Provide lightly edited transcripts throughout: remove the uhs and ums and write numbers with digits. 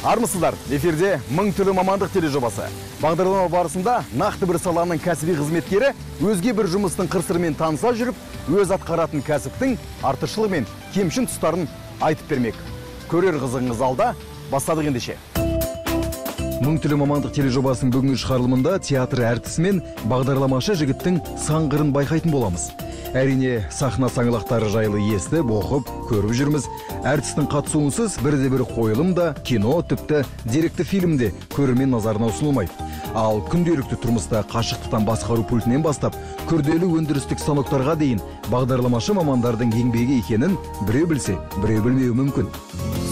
Армысыздар, эфирде мың түрлі мамандық тележобасы. Бағдарлама барысында нақты бір саланың кәсіби қызметкері өзге бір жұмыстың қыр-сырымен таныса жүріп, өз атқаратын кәсіптің артықшылығы мен кемшін тұстарын айтып бермек. Көрер қызығыңыз алда, бастадық ендеше. Мың түрлі мамандық тележобасының бүгінгі шығарылымында театр әртісі мен бағдарламашы жігіттің сан қырын байқайтын боламыз. Әрине, сахна саңлақтары жайлы естіп, оқып, көріп жүрміз. Әртістің қатысуынсыз бірде-бір қойылым да, кино, тіпті деректі фильм де көрермен назарына ұсынылмайды. Ал күнделікті тұрмыста қашықтықтан басқару пультінен бастап, күрделі өндірістік станоктарға дейін бағдарламашы мамандардың еңбегі екенін біреу білсе, біреу білмеуі мүмкін.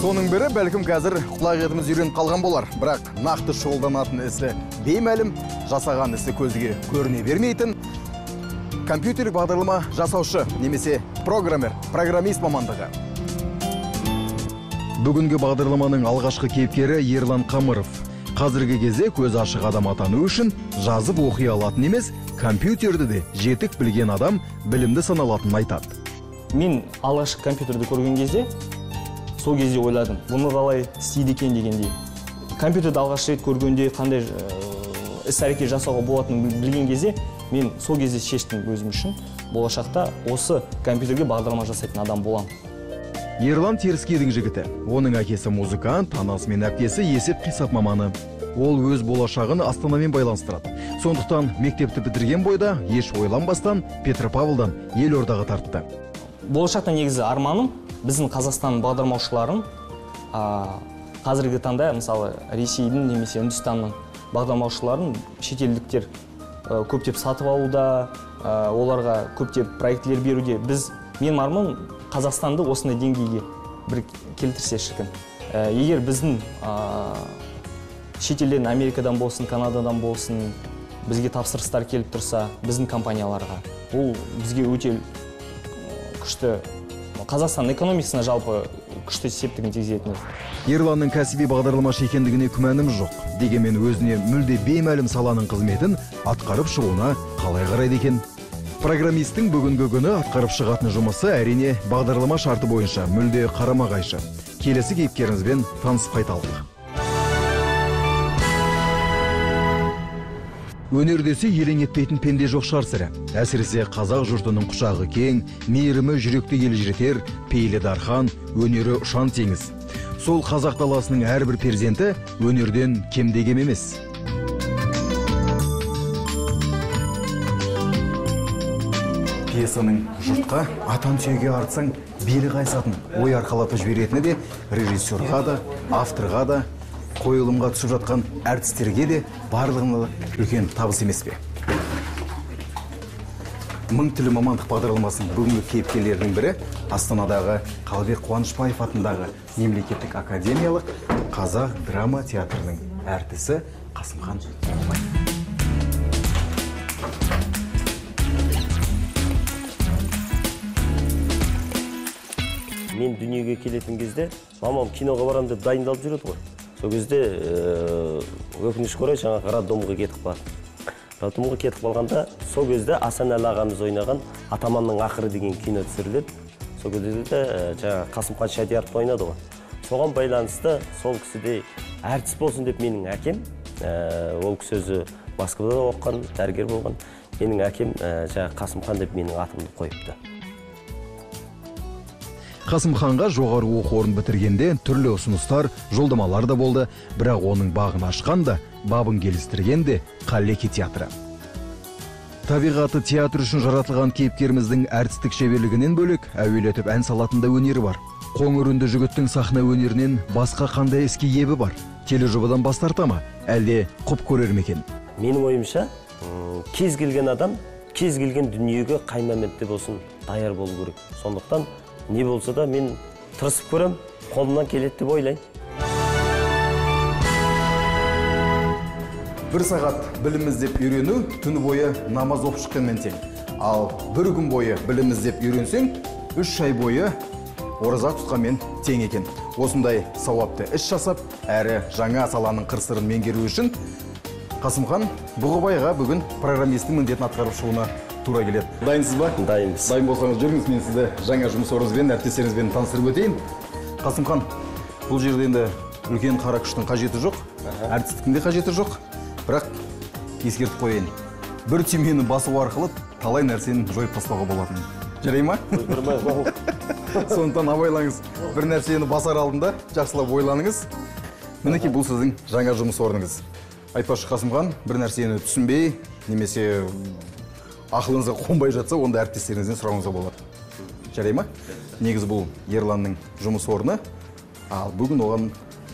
Соның бірі бәлкім қазір құлақ етіміз үйреніп қалған болар, бірақ нақты шұғылданатын ісі беймәлім, жасаған ісі көзге көріне бермейтін компьютерлік бағдарлама жасаушы немесе программер, программист мамандығы. Бүгінгі бағдарламаның алғашқы кейіпкері Ерлан Қамыров. Қазіргі кезде көз ашық адам атану үшін жазып оқи алатын емес, компьютерді де жетік білген адам білімді саналатынын айтады. Мен алғашқы компьютерді көрген кезде, сол кезде ойладым, бұны қалай істейді екен дегендей. Компьютерді алғаш рет көргенде қандай іс-әрекет жасауға болатынын білген кезде, мен сол кезде шештім өзім үшін, болашақта осы компьютерге бағдарлама жасайтын адам боламын. Ерлан Теріскейдің жігіті. Оның әкесі музыкант, анасы мен әпкесі есеп-қисап маманы. Ол өз болашағын Астанамен байланыстырады. Сондықтан мектепті бітірген бойда еш ойланбастан Петропавлдан елордаға тартты. Болашақта негізі арманым біздің Қазақстан бағдарламаушыларын қазіргі таңда, мысалы, Ресейдің немесе Үндістанның бағдарламаушыларын шетелдіктер көптеп сатып алуда, оларға көптеп проектілер беруде. Менің арманым Қазақстанды осындай деңгейге бір келтірсе шіркін. Егер біздің шетелден, Америкадан болсын, Канададан болсын, бізге тапсырыстар келіп тұрса, біздің компанияларға, бұл бізге өте күшті, Қазақстан экономикасына жалпы күшті септігін тигізетін. Ерланның кәсіби бағдарламашы екендігіне күмәнім жоқ. Дегенмен өзіне мүлде беймәлім саланың қызметін атқарып шығуына қалай қарайды екен? Программисттің бүгінгі күні атқарып шығатын жұмысы әрине бағдарлама шарты бойынша мүлде қарама-қайшы. Келесі кейіпкерімізбен танысып қайталық. Өнер десе елең етпейтін пенде жоқ шығар сірә. Әсіресе қазақ жұртының құшағы кең, мейірімі жүректі елжіретер, пейілі дархан, өнері ұшан теңіз. Сол қазақ даласының әрбір перзенті өнерден кемде кем емес. Пьесаның жұртқа атан түйеге артсаң белі қайысатын ой арқалатып жіберетіні де режиссерға да, авторға да, қойылымға түсіп жатқан әртістерге де барлығына үлкен табыс емес пе? Мың түрлі мамандық бағдарламасының бүгінгі кейіпкерлерінің бірі Астанадағы Қалыбек Қуанышбаев атындағы мемлекеттік академиялық қазақ драма театрының әртісі Қасымхан Бұғыбай. Мен дүниеге келетін кезде мамам киноға барам деп дайындалып жүреді ғой. Сол кезде өкінішке орай жаңағы роддомға кетіп қалды. Роддомға кетіп қалғанда сол кезде Асанәлі ағамыз ойнаған Атаманның ақыры деген кино түсіріледі. Сол кезде жаңағы Қасымхан Шадияров ойнады ғой. Соған байланысты сол кісідей әртіс болсын деп менің әкем, ол кісі өзі Москвада оқыған, дәрігер болған. Менің әкем жаңағы Қасымхан деп менің атымды қойыпты. Қасымханға жоғары оқу орнын бітіргенде түрлі ұсыныстар, жолдамалар да болды, бірақ оның бағын ашқан да, бабын келістірген де Қаллеки театры. Табиғаты театр үшін жаратылған кейіпкеріміздің әртістік шеберлігінен бөлек, әуелетіп ән салатын да өнері бар. Қоңыр үнді жігіттің сахна өнерінен басқа қандай іске ебі бар? Тележобадан бас тарта ма, әлде құп көрер ме екен? Менің ойымша, кез келген адам, кез келген дүниеге қай моментте болсын даяр болу керек. Сондықтан не болса да мен тырысып көрем, қолымнан келеді деп ойлаймын. Бір сағат білім іздеп үйрену түні бойы намаз оқып шыққанмен тең. Ал бір күн бойы білім іздеп үйренсең, 3 ай бойы ораза тұтқанмен тең екен. Осындай сауапты іс жасап, әрі жаңа саланың қыр-сырын меңгеру үшін Қасымхан Бұғыбайға бүгін программисттің міндетін атқарып шығуына тура келеді. Дайынсыз ба? Дайынбыз. Дайын болсаңыз жүріңіз, мен сізді жаңа жұмыс орныңызбен, әріптестеріңізбен таныстырып өтейін. Қасымхан, бұл жерде енді Үлкен қара күштің қажеті жоқ, әртістіктің де қажеті жоқ. Бірақ ескертіп қояйын, бір түймені басу арқылы талай нәрсені жойып тастауға болатын. Жарай ма? Сондықтан абайлаңыз. Бір нәрсені басар алдында жақсылап ойланыңыз. Мінекей, бұл сіздің жаңа жұмыс орныңыз. Айтпақшы, Қасымхан, бір нәрсені түсінбей, немесе ақылыңызға қонбай жатса, онда әріптестеріңізден сұрауыңызға болады. Жарай ма? Негізі бұл Ерланның жұмыс орны. Ал бүгін оған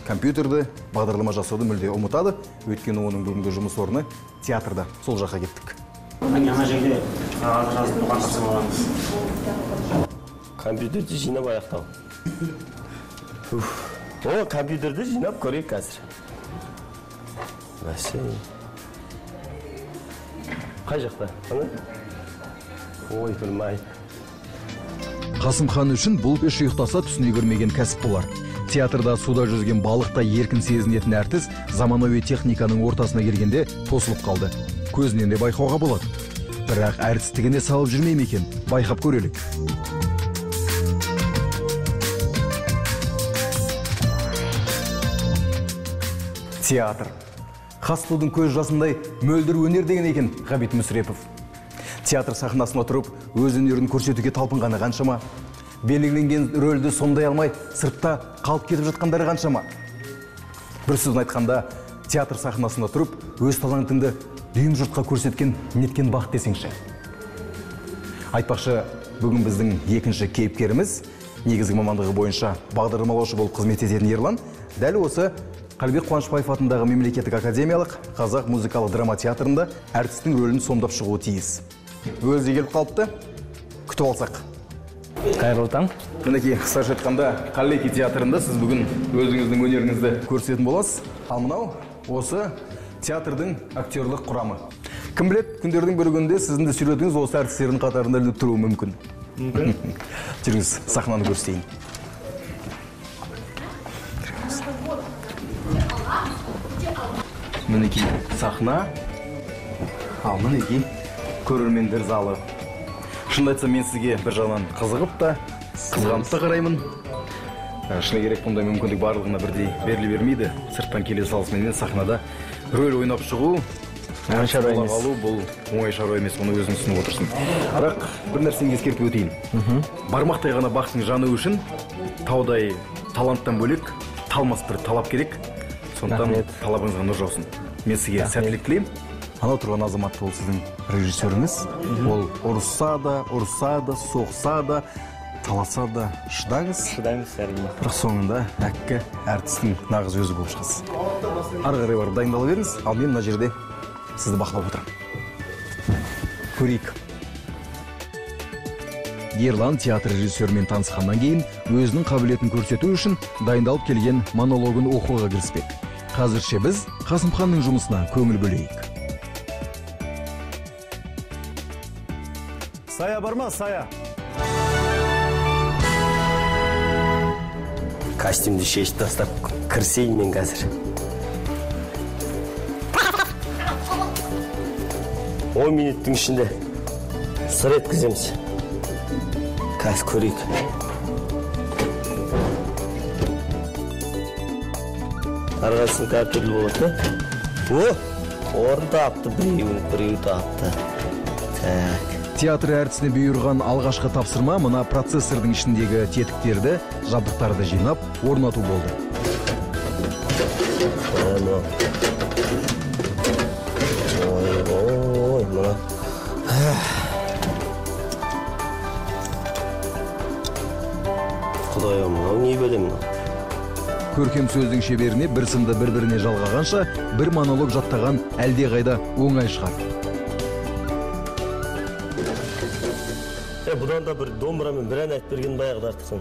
компьютерді, бағдарлама жасауды мүлде ұмытады. Өйткені оның бүгінгі жұмыс орны театрда. Сол жаққа кеттік. Ана жерде қағаз жазып тұрған тапсырмаларымыз. Компьютерді жинап аяқтау. О, компьютерді жинап көрейік қазір. Бәсе. Қай жақта? Ана? Ой, білмай. Қасымхан үшін бұл үш ұйықтаса түсіне көрмеген кәсіп болар. Театрда суда жүзген балықтай еркін сезінетін әртіс заманауи техниканың ортасына келгенде тосылып қалды. Көзінен де байқауға болады. Бірақ әртістігіне салып жүрмей ме екен, байқап көрелік. Театр. Хас сұлудың көз жасындай мөлдір өнер деген екен Ғабит Мүсірепов. Театр сахнасына тұрып, өз өнерін көрсетуге талпынғаны қаншама? Белгіленген рөлді сомдай алмай, сыртта қалып кетіп жатқандары қаншама? Бір сөзін айтқанда, театр сахнасында тұрып, өз талантыңды дүйім жұртқа көрсеткен неткен бақыт десеңші. Айтпақшы, бүгін біздің екінші кейіпкеріміз, негізгі мамандығы бойынша бағдарламалаушы болып қызмет ететін Ерлан, дәл осы Қалыбек Қуанышбаев атындағы мемлекеттік академиялық қазақ музыкалық драма театрында әртістің рөлін сомдап шығуы тиіс. Өзі келіп қалыпты, күтіп алсақ. Қайырлы таң. Мінекей, қысқаша айтқанда, Қаллеки театрында сіз бүгін өзіңіздің өнеріңізді көрсететін боласыз. Ал мынау осы театрдың актерлік құрамы. Кім біледі, күндердің бір күнінде сіздің де суретіңіз осы әртістердің қатарында ілініп тұруы мүмкін. Мүмкін. Жүріңіз, сахнаны көрсетейін. Мінекей сахна, ал мінекей көрермендер залы. Шынымды айтсам, мен сізге бір жағынан қызығып та, қызғанып та қараймын. Шыны керек, бұндай мүмкіндік барлығына бірдей беріле бермейді. Сырттан келе салысыменен сахнада рөл ойнап шығу, оңай шаруа емес. Алу бұл оңай шаруа емес, оны өзің түсініп отырсың. Бірақ бір нәрсені ескертіп өтейін. Бармақтай ғана бақтың жаны үшін таудай таланттан бөлек талмас бір талап керек. Сондықтан талабыңызға нұр жаусын. Мен сізге сәттілік тілеймін. Анау тұрған азамат ол сіздің режиссеріңіз. Ол ұрысса да, ұрса да, соқса да, таласа да шыдаңыз. Шыдаймыз, әрине. Бірақ соңында әккі әртістің нағыз өзі болып шығасыз. Ары қарай барып дайындала беріңіз, ал мен мына жерде сізді бақылап отырамын. Көрейік. Ерлан театр режиссерімен танысқаннан кейін өзінің қабілетін көрсету үшін дайындалып келген монологын оқуға кіріспек. Қазірше біз Қасымханның жұмысына көңіл бөлейік. Сая бар ма, сая? Костюмді шешіп тастап кірсейін мен қазір. 10 минуттың ішінде сыр еткіземіз. Қазір көрейік. Әрқайсысының әртүрлі болады, да? О, орын тапты, біреуін тапты. Так. Театр әртісіне бұйырған алғашқы тапсырма мына процессордың ішіндегі тетіктерді, жабдықтарды жинап, орнату болды. Ой, ой, мына. Құдай-ау, мынау не бәле мынау? Көркем сөздің шеберіне бір сынды бір-біріне жалғағанша, бір монолог жаттаған әлдеқайда оңай шығар. Бұдан да бір домбырамен бір ән айтып берген баяғыда артықсың.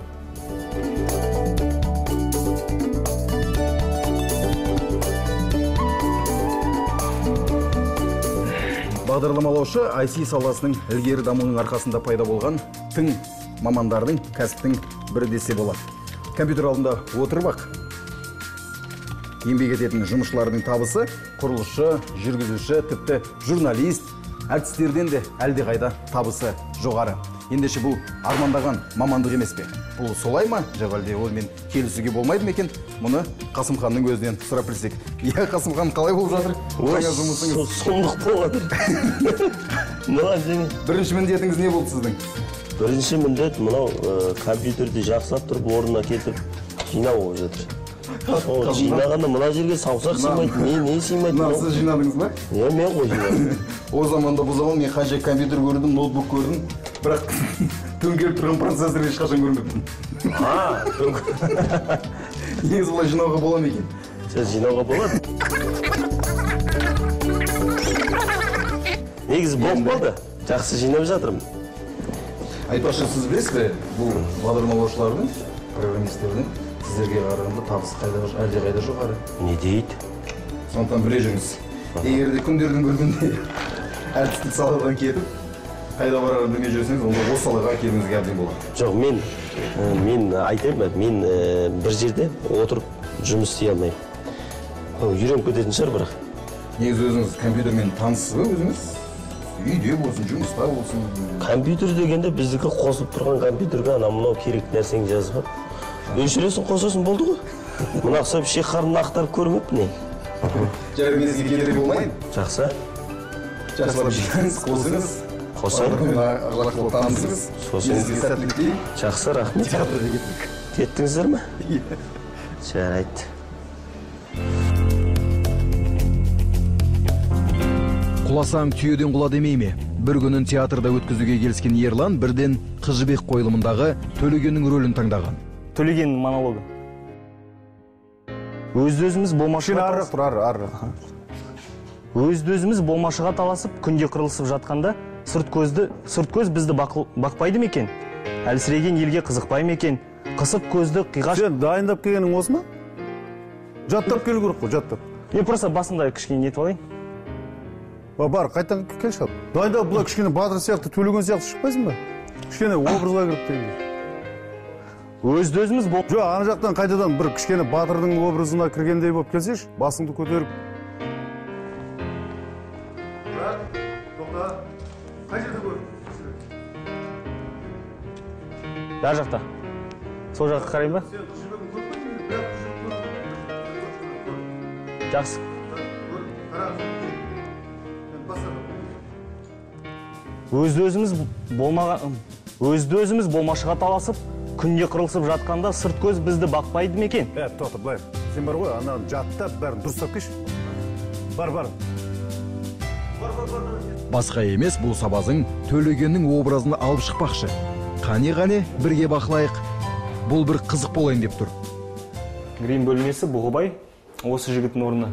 Бағдарламалаушы IT саласының ілгері дамуының арқасында пайда болған тың мамандардың кәсіптің бірі десе болады. Компьютер алдында отырып-ақ еңбек ететін жұмысшылардың табысы құрылысшы, жүргізуші, тіпті журналист, әртістерден де әлдеқайда табысы жоғары. Ендеше бұл армандаған мамандық емес пе? Бұл солай ма? Жоқ әлде онымен келісуге болмайды ма екен? Мұны Қасымханның өзінен сұрап білсек. Иә, Қасымхан, қалай болып жатыр? Жаңа жұмысыңыз? Сұмдық болып жатыр. Бірінші міндетіңіз не болды сіздің? Бірінші міндет мынау компьютерді жақсылап тұрып орнына келтіріп жинау болып жатыр. Жинағанда мына жерге саусақ сыймайды, не сыймайды. Мына сіз жинадыңыз ба? Иә, мен ғой жинадым. О заманда бұл заман мен қанша компьютер көрдім, ноутбук көрдім, бірақ төңкеріп тұрған процессор ешқашан көрмеппін. Негізі бұлай жинауға бола ма екен? Жинауға болады. Негізі болып қалды. Жақсы жинап жатырмын. Айтпақшы, сіз білесіз бе, бұл бағдарламалаушылардың, программистердің сіздерге қарағанда табысы әлдеқайда жоғары. Не дейді? Сондықтан біле жүріңіз. Егер де күндердің бір күнде әртістік саладан кетіп, қайда барарын білмей жүрсеңіз, онда осы салаға келуіңізге әбден болады. Жоқ, мен айтайын ба, мен бір жерде отырып жұмыс істей алмаймын. Үйреніп кететін шығар бірақ. Негізі өзіңіз компьютермен таныссыз ба өзіңіз? Үйде болсын, жұмыста болсын. Компьютер дегенде біздікі қосылып тұрған компьютерге ана мынау керек нәрсеңді жазып алып, өшіресің, қосасың, болды ғой. Мына ұқсап шек қарнын ақтарып көрмеппін не. Жарайды, мен сізге кедергі болмайын. Жақсы. Жақсылап жинаңыз, қосыңыз. Қосайын. Жақсылап танысыңыз. Сосын. Мен сізге сәттілік тілеймін. Жақсы, рахмет. Театрға кеттік. Кеттіңіздер ме? Иә. Жарайды. Құласаң түйеден құла демей ме? Бір күнін театрда өткізуге келіскен Ерлан бірден Қыз Жібек қойылымындағы Төлегеннің рөлін таңдаған. Төлегеннің монологы. Өз-өзіміз болмашыға Өз-өзіміз болмашыға таласып, күнде қырылысып жатқанда, сырт көз бізді бақпайды ма екен? Әлсіреген елге қызықпай ма екен? Қысық көзді қиғаш... Сен дайындап келгенің осы ма? Жаттап келу керек қой, жаттап. Мен просто басында кішкене нетіп алайын. Бар, қайтадан келші алып. Дайындап бұлай кішкене батыр сияқты, Төлеген сияқты шықпайсың ба? Кішкене образға кіріп дегендей. Өз-өзіміз бол... Жоқ, ана жақтан қайтадан бір кішкене батырдың образына кіргендей болып келсеші, басыңды көтеріп. Бірақ, тоқта, қай жерде көрдің? Ар жақта. Сол жаққа қарайын ба? Сен Қыз Жібегін көріп қойдың, бірақ Қыз Жібек көрдің. Жақсы. Өз-өзіміз болмашыға таласып, күнде қырылысып жатқанда сырт көз бізді бақпайды ма екен? Тоқта, былай. Сен бар ғой, ананы жаттап, бәрін дұрыстап келші. Бар, бар. Басқа емес, бұл сабазың Төлегеннің образын алып шықпақшы. Қане-қане, бірге бақылайық. Бұл бір қызық болайын деп тұр. Грим бөлмесі Бұғыбай. Осы жігіттің орнына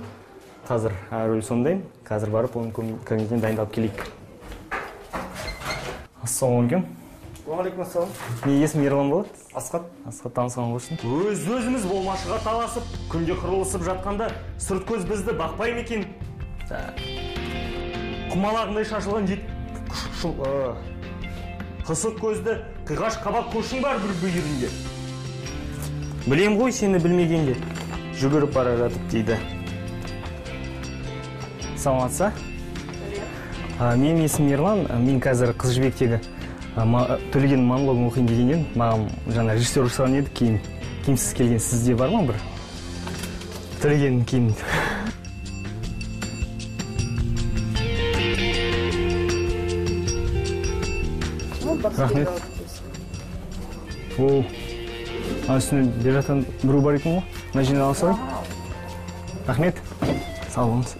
қазір рөл сомдаймын. Қазір барып оның кабинетіне дайындалып келейік. Ассалаумағалейкум. Уағалейкум ассалам. Менің есімім Ерлан болады. Асхат. Асхат, танысқан болсын. Өз-өзіміз болмашыға таласып, күнде қырылысып жатқанда сырт көз бізді бақпай ма екен? Құмалағындай шашылған қысық көзді қиғаш қабақ көшің бар бір бүйірінде. Білем ғой сені білмегенде. Жүгіріп бара жатып дейді. Саламатсыз ба? Менің есімім Ерлан. Мен қазір Қыз Жібектегі Төлегеннің монологын оқиын дегеннен маған жаңа режиссер сұраған еді, киім. Киімсіз келген сізде бар ма бір? Төлегеннің киімі. Рахмет. О, үстіне бер жақтан біреу бар екен ғой. Мына жерден ала салайын. Рахмет. Сау болыңыз.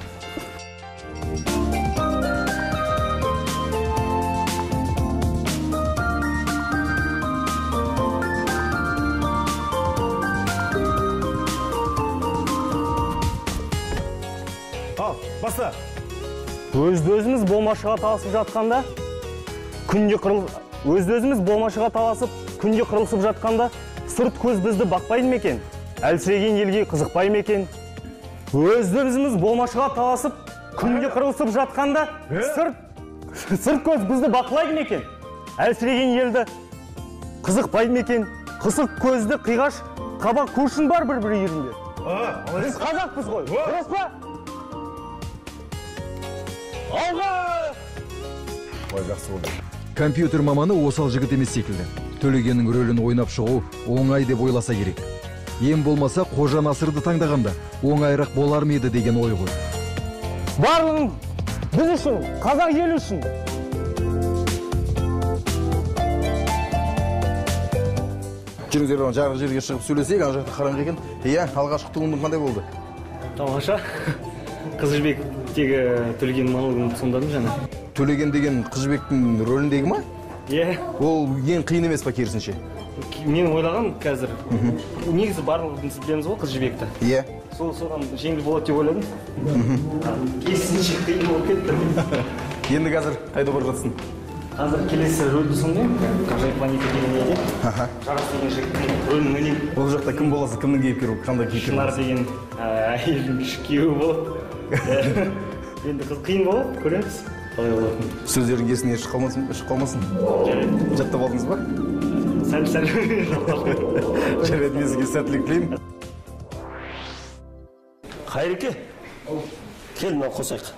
Ал, баста. Өз-өзіміз болмашыға таласып жатқанда, күнде өз-өзіміз болмашыға таласып, күнде қырылысып жатқанда, сырт көз бізді бақпайды ма екен? Әлсіреген елге қызықпай ма екен? Өз-өзіміз болмашыға таласып, күнде қырылысып жатқанда, сырт көз бізді бақылайды ма екен? Әлсіреген елді қызықпайды ма екен? Қысық көзді қиғаш қабақ көшін бар бір үйірінде. Біз қазақпыз ғой, дұрыс па? Алға! Ой, жақсы болды. Компьютер маманы осал жігіт емес секілді. Төлегеннің рөлін ойнап шығу оңай деп ойласа керек. Ең болмаса Қожа Насырды таңдағанда оңайырақ болар ма еді деген ой ғой. Барлығын біз үшін, қазақ елі үшін. Жүріңіздер, жарық жерге шығып сөйлесейік, ана жақта қараңғы екен. Иә, алғашқы туындың қандай болды? Тамаша. Қыз Жібектегі Төлеген монологын сомдадым жаңа. Төлеген деген Қыз Жібектің рөліндегі ма? Иә. Ол ең қиын емес па керісінше? Мен ойлағам қазір. Негізі барлығымыз білеміз ғой Қыз Жібекті. Иә. Содан жеңіл болады деп ойладым. Керісінше қиын болып кетті. Енді қазір қайда бара жатсың? Қазір келесі рөлді сомдаймын. Ғажайып планета деген неде? Жарас деген жігіттің рөлін ойнаймын. Ол жақта кім боласың, кімнің кейіпкері, қандай кейіпкер? Шынар деген әйелдің кіші күйеуі болып. Енді қиын болады, көреміз. Қалай болатынын. Сөздерің есіңнен шығып қалмасын. Жаттап алдыңыз ба? Сәл-сәл жаттап. Жарайды, мен сізге сәттілік тілеймін. Қайреке, кел мынаны қосайық.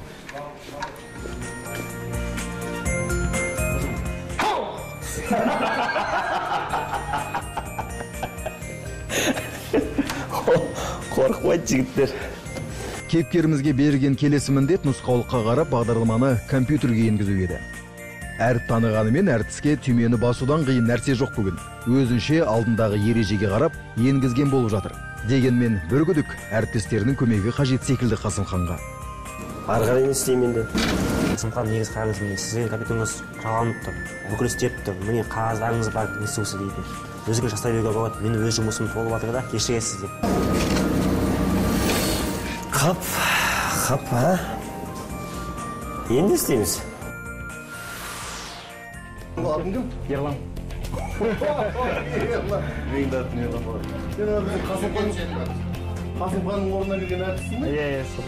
Қорықпайды жігіттер. Кейіпкерімізге берілген келесі міндет нұсқаулыққа қарап бағдарламаны компьютерге енгізу еді. Әріп танығанымен әртіске түймені басудан қиын нәрсе жоқ бүгін. Өзінше алдындағы ережеге қарап енгізген болып жатыр. Дегенмен бір күдік әріптестерінің көмегі қажет секілді Қасымханға. Ары қарай не істеймін енді? Қасымхан негізі қараңыз, міне сіздің компьютеріңіз жалғанып тұр, бүкіл істеп тұр, міне қағаздарыңыз бар, инструкция дейтін. Өзіңіз жасай беруге болады, менің өз жұмысым толып жатыр да, кешіресіз деп. Қап, қап, а? Енді істейміз. Атың кім? Ерлан. Менің де атым Ерлан болады. Сен ана Қасымханның орнына келген әртіссің бе? Иә, сол.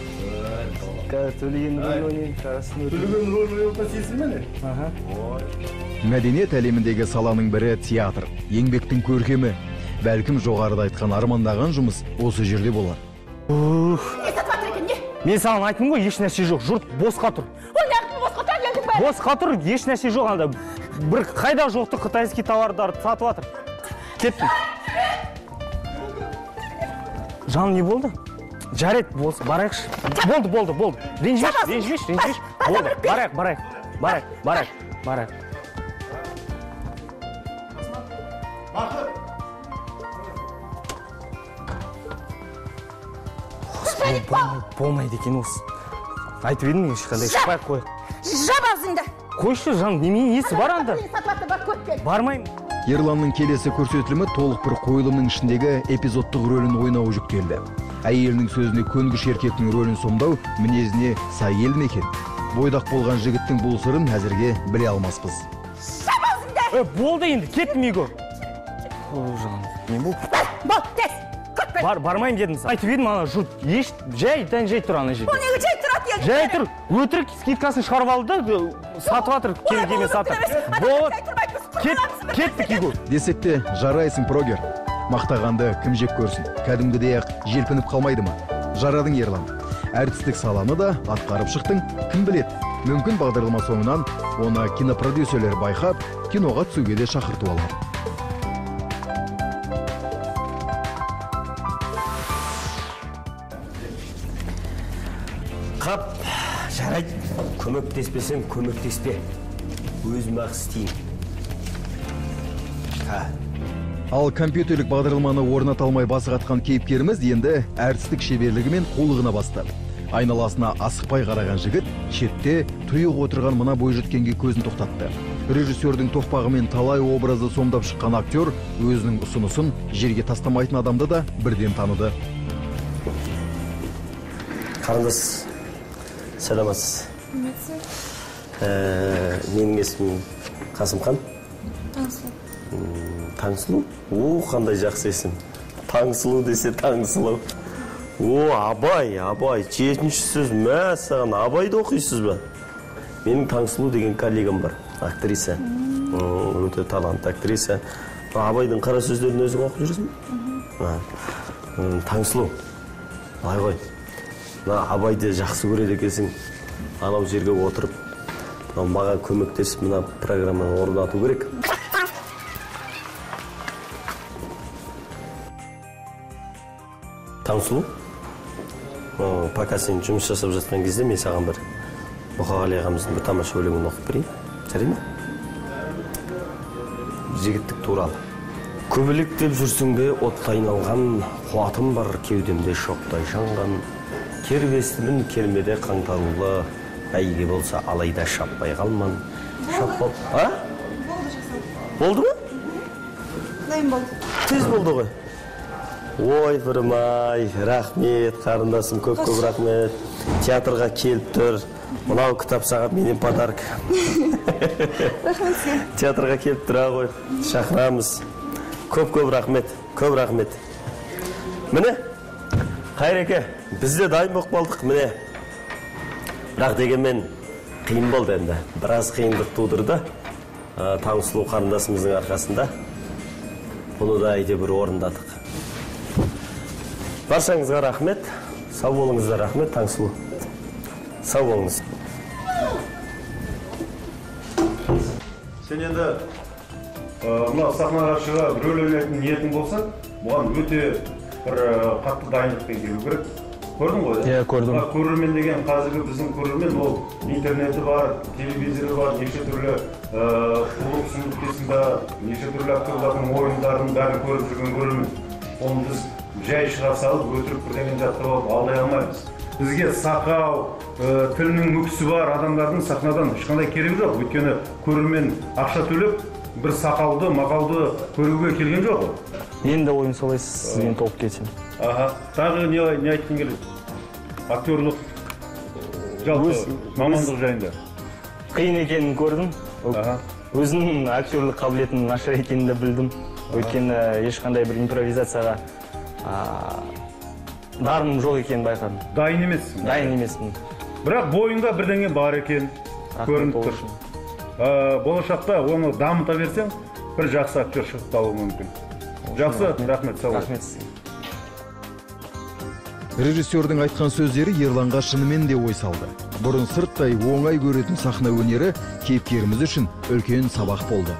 Қазір Төлеген рөлін ойнаймын, Жарастың рөлін. Төлеген рөлін ойнап сенсің бе не? Аха. Мәдениет әлеміндегі саланың бірі театр. Еңбектің көркемі. Бәлкім жоғарыда айтқан армандаған жұмыс осы жерде болар. Мен саған айттым ғой, еш нәрсе жоқ, жұрт босқа тұр. Босқа тұр, еш нәрсе жоқ анда. Бір қайда жоқты қытайский товарларды сатып жатыр. Кеттім. Жаным, не болды? Жарайды, болсын, барайықшы. Болды, болды, болды. Ренжімеші, ренжімеші, ренжімеші. Болды, барайық, барайық, барайық, барайық, барайық. Болмайды екен осы. Айтып едім мен ешқандай шықпай ақ қояйық. Жап аузыңды. Қойшы, жан, немене несі бар анда? Бармаймын. Ерланның келесі көрсетілімі толық бір қойылымның ішіндегі эпизодтық рөлін ойнауы жүктелді. Әйелінің сөзіне көнгіш еркектің рөлін сомдау мінезіне сай келді ме екен? Бойдақ болған жігіттің бұл сырын әзірге біле алмаспыз. Жап аузыңды! Болды енді, кеттім үйге. Жан, не болды? Бол, тез! Бармаймын дедім саған. Айтып едім, ана жұрт еш жайдан жай тұр ана жерде. Ол неге жай тұрады енді? Жай тұр, өтірік скидкасын шығарып алды да, сатып жатыр, келгенмен сатып. Болады. Кеттік үйге. Десек те жарайсың, прогер. Мақтағанды кім жек көрсін? Кәдімгідей-ақ желпініп қалмайды ма? Жарадың, Ерлан. Әртістік саланы да атқарып шықтың, кім біледі? Мүмкін бағдарлама соңынан оны кинопродюсерлер байқап, киноға түсуге де шақырту алар. Қап, жарайды. Көмектеспесем, көмектеспе. Өзім-ақ істеймін. Ал компьютерлік бағдарламаны орната алмай басы қатқан кейіпкеріміз енді әртістік шеберлігімен қулығына басты. Айналасына асықпай қараған жігіт шетте тұйық отырған мына бойжеткенге көзін тоқтатты. Режиссердің тоқпағымен талай образды сомдап шыққан актер өзінің ұсынысын жерге тастамайтын адамды да бірден таныды. Қарындас, саламатсыз. Менің есімім Қасымхан. Таңсұлу. Таңсұлу? О, қандай жақсы есім. Таңсұлу десе Таңсұлу. О, Абай, Абай, жетінші сөз, мә саған Абайды оқисыз ба? Менің Таңсұлу деген коллегам бар, актриса. Өте талантты актриса. Абайдың қара сөздерін өзің оқып жүрсің бе? Таңсұлу, былай ғой. Мына Абайды жақсы көреді екенсің. Анау жерге отырып, Мынау маған көмектесіп мына программаны орнату керек. Таңсұлу, пока сен жұмыс жасап жатқан кезде мен саған бір Мұқағали ағамыздың бір тамаша өлеңін оқып берейін. Жарай ма? Жігіттік туралы. Көбелек деп жүрсің бе, оттай айналған, қуатым бар кеудемде шоқтай жанған, кербестімін кермеде қаңтарулы, бәйге болса алайда шаппай қалман. Шаппа... А? Болды жасау. Болды ма? Дайын болды. Тез болды ғой. Ой, бірмай, рахмет, қарындасым, көп-көп рахмет. Театрға келіп тұр. Мынау кітап саған менен подарок. Рахмет сізге. Театрға келіп тұра ғой, шақырамыз. Көп-көп рахмет, көп рахмет. Міне, Қайреке, біз де дайын болып қалдық, міне. Бірақ дегенмен қиын болды енді. Біраз қиындық тудырды. Таңсұлу қарындасымыздың арқасында. Бұны да әйтеуір орындадық. Баршаңызға рахмет. Сау болыңыздар, рахмет, Таңсұлу. Сау болыңыз. Сен енді мына сахнаға шығып рөл ойнайтын ниетің болса, бұған өте бір қатты дайындықпен келу керек. Көрдің ғой? Иә, көрдім. Көрермен деген қазіргі біздің көрермен ол интернеті бар, телевизоры бар, неше түрлі қулық сұмдық дейсің ба, неше түрлі актерлардың ойындарын бәрін көріп жүрген көрермен. Оны біз жай шыға салып, өтірік бірдеңені жаттап алып алдай алмаймыз. Бізге сақау, тілінің мүкісі бар адамдардың сахнадан ешқандай керегі жоқ. Өйткені көрермен ақша төлеп бір сақалды, мақалды көруге келген жоқ ол. Мен де ойым солай, сізбен толық келісемін. Аха, тағы не айтқың келеді? Актерлық жалпы мамандық жайында. Қиын екенін көрдім. Өзімнің актерлық қабілетімнің нашар екенін де білдім. Өйткені ешқандай бір импровизацияға дарыным жоқ екенін байқадым. Дайын емессің? Дайын емеспін. Бірақ бойыңда бірдеңе бар екен, көрініп тұр. Болашақта оны дамыта берсең, бір жақсы актер шығып қалуы мүмкін. Жақсы, рахмет, сау бол. Рахмет сізге. Режиссердің айтқан сөздері Ерланға шынымен де ой салды. Бұрын сырттай оңай көретін сахна өнері кейіпкеріміз үшін үлкен сабақ болды.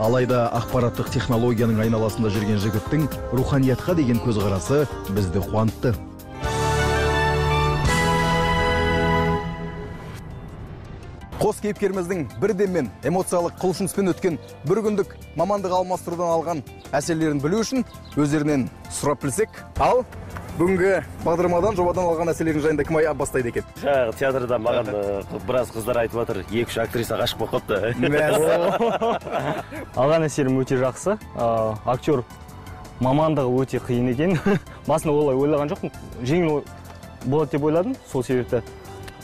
Алайда ақпараттық технологияның айналасында жүрген жігіттің руханиятқа деген көзқарасы бізді қуантты. Қос кейіпкеріміздің бірдеммен эмоциялық құлшыныспен өткен бір күндік мамандық алмастырудан алған әсерлерін білу үшін өздерінен сұрап білсек. Ал бүгінгі бағдарламадан, жобадан алған әсерлердің жайында кім аяқ бастайды екен? Жаңағы театрда маған біраз қыздар айтып жатыр, 2-3 актриса ғашық болып қалыпты. Алған әсерім өте жақсы. Актер мамандығы өте қиын екен. Басында олай ойлаған жоқпын. Жеңіл болады деп ойладым. Сол себепті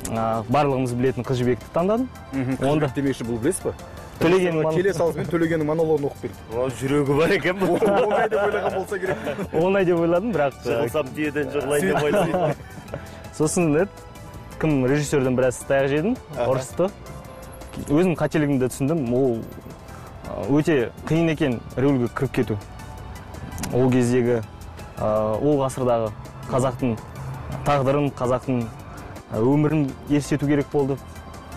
барлығымыз білетін Қыз Жібекті таңдадым. Қыз Жібек демекші, бұл білесіз ба? Келе салысымен Төлегеннің монологын оқып берді. Ол жүрегі бар екен бұл. Оңай деп ойлаған болса керек. Оңай деп ойладым, бірақ жығылсам түйеден жығылайын деп ойладым. Сосын кім режиссерден біраз таяқ жедім, ұрысты. Өзім қателігімді түсіндім. Ол өте қиын екен рөлге кіріп кету. Ол кездегі, ол ғасырдағы қазақтың тағдырын, қазақтың өмірін елестету керек болды.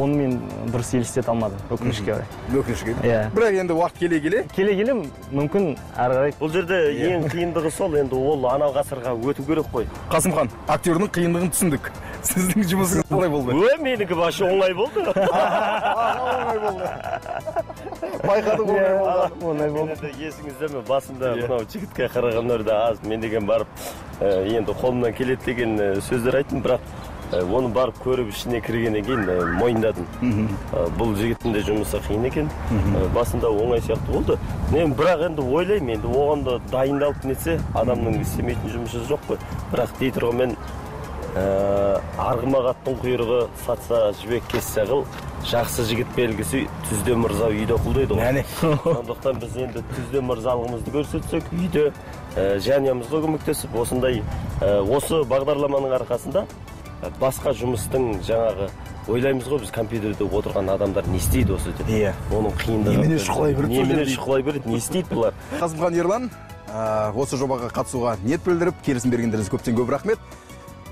Оны мен дұрыс елестете алмадым, өкінішке орай. Өкінішке. Бірақ енді уақыт келе-келе. Келе-келе мүмкін әрі қарай. Бұл жерде ең қиындығы сол, енді ол анау ғасырға өту керек қой. Қасымхан, актердің қиындығын түсіндік. Сіздің жұмысыңыз қалай болды? Ой, менікі вообще оңай болды. Оңай болды. Байқадық, оңай болды. Оңай болды. Енді есіңізде ме, басында мынау жігітке қарағандар аз, мен деген барып, енді қолымнан келеді деген сөздер айттым, бірақ оны барып көріп ішіне кіргеннен кейін мойындадым. Бұл жігіттің де жұмысы қиын екен. Басында оңай сияқты болды. Мен бірақ енді ойлаймын, енді оған да дайындалып нетсе, адамның істемейтін жұмысы жоқ қой. Бірақ дей тұрғанмен арғымақ аттың құйрығы сатса жібек кессе қыл, жақсы жігіт белгісі түзде мырза үйде құл дейді ғой. Сондықтан біз енді түзде мырзалығымызды көрсетсек, үйде жанұямызға көмектесіп, осындай осы бағдарламаның арқасында басқа жұмыстың жаңағы ойлаймыз ғой, біз компьютерде отырған адамдар не істейді осы деп. Иә. Оның қиындығы. Немене шұқылай береді? Немене шұқылай береді, не істейді бұлар? Қасымхан, Ерлан, осы жобаға қатысуға ниет білдіріп, келісім бергендеріңізге көптен көп рахмет.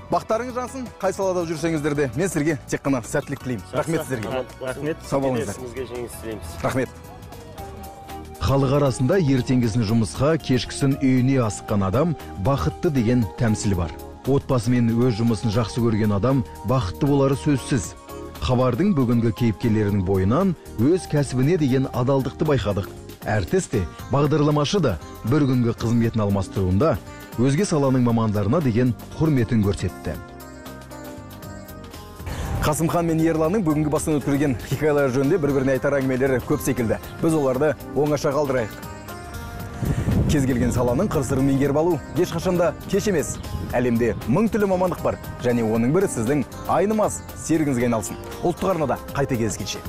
Бақтарыңыз жансын, қай салада жүрсеңіздер де, мен сіздерге тек қана сәттілік тілеймін. Рахмет сіздерге. Рахмет. Сау болыңыздар. Ісіңізге жеңіс тілейміз. Рахмет. Халық арасында ертеңгісін жұмысқа, кешкісін үйіне асыққан адам бақытты деген тәмсіл бар. Отбасымен өз жұмысын жақсы көрген адам бақытты болары сөзсіз. Хабардың бүгінгі кейіпкерлерінің бойынан өз кәсібіне деген адалдықты байқадық. Әртіс те, бағдарламашы да бір күнгі қызметін алмастыруында өзге саланың мамандарына деген құрметін көрсетті. Қасымхан мен Ерланның бүгінгі бастан өткізген хикаялары жөнінде бір-біріне айтар әңгімелері көп секілді. Біз оларды оңаша қалдырайық. Кез келген саланың қыр-сырын меңгеріп алу ешқашанда кеш емес. Әлемде мың түрлі мамандық бар және оның бірі сіздің айнымас серігіңізге айналсын. Ұлттық арнада қайта кездескенше.